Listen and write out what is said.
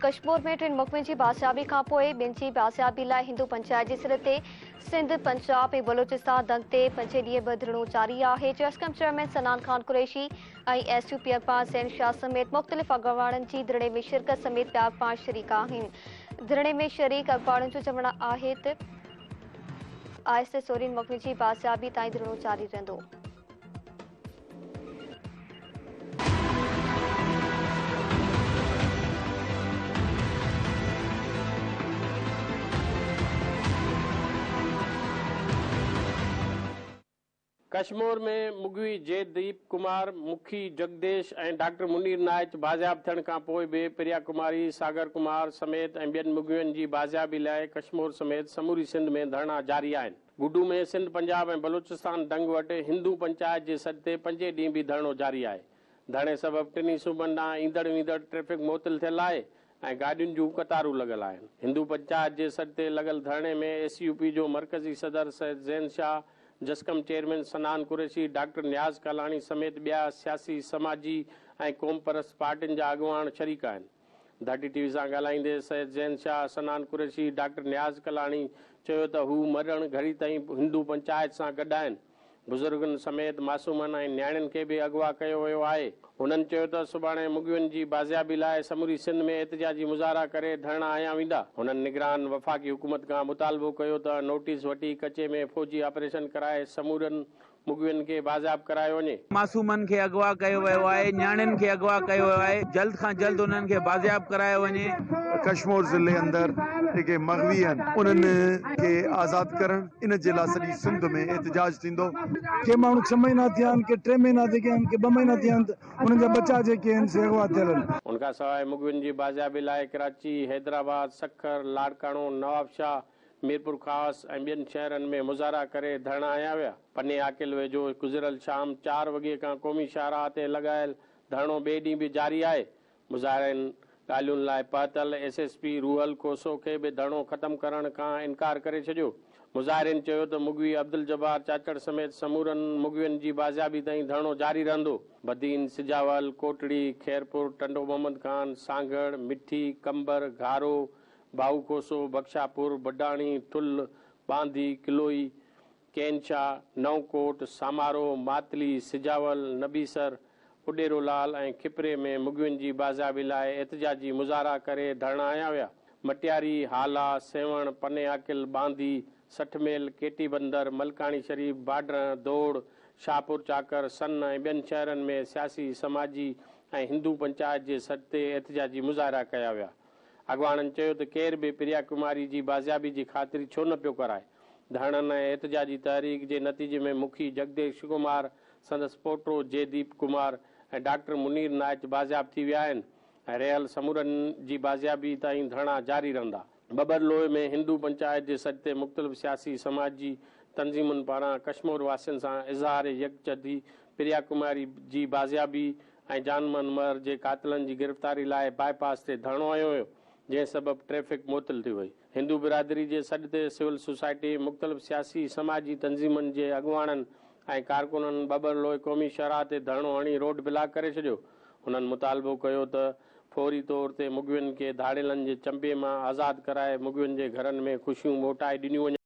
ڪشمور ۾ ٽن مغوين جي بازيابي کانپوء ٻن جي بازيابي لاء هندو پنچائت جي سڏ تي سنڌ، پنجاب ۽ بلوچستان دنگ تي پنجين ڏينهن به ڌرڻو جاري آهي. جسقم chairman Sanan Khan Qureshi ۽ S U P اڳواڻ زين شاهه سميت مختلف اڳواڻن جي ڌرڻي ۾ شرڪت سميت ٻيا اڳواڻ شريڪ آهن. ڌرڻي ۾ شريڪ اڳواڻن جو چوڻ آهي ته آهستي سورهين مغوين جي بازيابي تائين ڌرڻو جاري رهندو. ڪشمور ۾ مغوي جي ديپ ڪمار، مکي جگديش ۽ ڊاڪٽر منير نائچ بازياب ٿيڻ کانپوء به پريا ڪماري، ساگر ڪمار سميت ۽ ٻين مغوين جي بازيابي لاء ڪشمور سميت سموري سنڌ ۾ ڌرڻا جاري آهن. گڊو ۾ سنڌ، پنجاب ۽ بلوچستان دنگ وٽ هندو پنچائت جي سڏ تي پنجين ڏينهن به ڌرڻو جاري آهي. ڌرڻي سبب ٽنهي صوبن ڏانهن ايندڙ ويندڙ ٽريفڪ معطل ٿيل آهي ۽ گاڏين جون قطارون لڳل آهن. هندو پنچائت جي سڏ تي لڳل ڌرڻي ۾ ايس يو پي جو مرڪزي صدر سيد زين شاهه، جسقم چيئرمين صنعان قريشي، ڊاڪٽر نياز ڪالاڻي سميت ٻيا سياسي، سماجي ۽ قومپرست پارٽين جا اڳواڻ شريڪ آهن. ڌرتي ٽي وي سان ڳالهائيندي سيد زين شاهه، صنعان قريشي، ڊاڪٽر نياز ڪلاڻي چيو ته هو مرڻ گهڙي تائين هندو پنچائت سان گڏ آهن، بزرگن سميت معصومن ۽ نياڻين کي به اغوا ڪيو ويو آهي. هنن چيو ته سڀاڻي مغوين جي بازيابي لاء سموري سنڌ ۾ احتجاجي مظاهرا ڪري ڌرڻا هنيا ويندا. هنن نگران وفاقي حڪومت کان مطالبو ڪيو ته نوٽيس وٺي ڪچي ۾ فوجي آپريشن ڪرائي سمورن مغوين کي بازياب ڪرايو وڃي. معصومن کي اغوا ڪيو ويو آهي، نياڻين کي اغوا ڪيو ويو آهي، جلد کان جلد انهن کي بازياب ڪرايو وڃي. ڪشمور ضلعي اندر جيڪي مغوي آهن انهن کي آزاد ڪرڻ ان جي لاء سڄي سنڌ ۾ احتجاج ٿيندو. ڪي ماڻهو ڇهه مهينا ٿيا آهن، ڪي ٽي مهينا ٿي گيا آهن، ڪي ٻه مهينا ٿيا آهن ته انهن جا ٻچا جيڪي آهن سي اغوا ٿيل آهن. ان کان سواء مغوين جي بازيابي لاء ڪراچي، حيدرآباد، سکر، لاڙڪاڻو، نوابشاهه، ميرپورخاص ۽ ٻين شهرن ۾ مظاهرا ڪري ڌرڻا هنيا ويا. پني عاقل ويجهو گذريل شام چار وڳي کان قومي شاهراهه تي لڳايل ڌرڻو ٻئي ڏينهن به جاري آهي. مظاهرين ڳالهين لاء پهتل S S P Rohal Khoso کي به ڌرڻو ختم ڪرڻ کان انڪار ڪري ڇڏيو. مظاهرين چيو ته مغوي عبدالجبار چاچڙ سميت سمورن مغوين جي بازيابي تائين ڌرڻو جاري رهندو. بدين، سجاول، ڪوٽڙي، خيرپور، ٽنڊو محمد خان، سانگهڙ، مٺي، قمبر، گهارو، ڀائو کوسو، بخشاپور، بڊاڻي، ٺل، ٻانڌي، ڪلوئي، ڪينشا، نئون ڪوٽ، سامارو، ماتلي، سجاول، نبيسر، اڏيرو لال ۽ کپري ۾ مغوين جي بازيابي لاء احتجاجي مظاهرا ڪري ڌرڻا هنيا ويا. مٽياري، هالا، سيوهڻ، پني عاقل، ٻانڌي، 60 ميل، ڪيٽي بندر، ملڪاڻي شريف، باڊرهن، دوڙ، شاهپور چاڪر، سن ۽ ٻين شهرن ۾ سياسي، سماجي ۽ هندو پنچائت جي سڏ تي احتجاجي مظاهرا ڪيا ويا. اڳواڻن چيو ته ڪير به پريا ڪماري جي بازيابي جي خاطري ڇو نه پيو ڪرائي؟ ڌرڻن ۽ احتجاجي تحريڪ جي نتيجي ۾ مکي جگديش ڪمار، سندس پوٽو جي ديپ ڪمار ۽ ڊاڪٽر منير نائچ بازياب ٿي ويا آهن ۽ رهيل سمورن جي بازيابي تائين ڌرڻا جاري رهندا. ٻٻرلوء ۾ هندو پنچائت جي سڏ تي مختلف سياسي سماجي تنظيمن پاران ڪشمور واسين سان اظهار يڪجهتي، پريا ڪماري جي بازيابي ۽ جان محمد مهر جي قاتلن جي گرفتاري لاء باء پاس تي ڌرڻو هنيو ويو، جنهن سبب ٽريفڪ معطل ٿي وئي. هندو برادري جي سڏ تي سول سوسائٽي، مختلف سياسي سماجي تنظيمن جي اڳواڻن ۽ ڪارڪنن ٻٻرلوء قومي شاهراهه تي ڌرڻو هڻي روڊ بلاڪ ڪري ڇڏيو. هنن مطالبو ڪيو ته فوري طور تي مغوين کي ڌاڙيلن جي چنبي مان آزاد ڪرائي مغوين جي گهرن ۾ خوشيون موٽائي ڏنيون وڃن.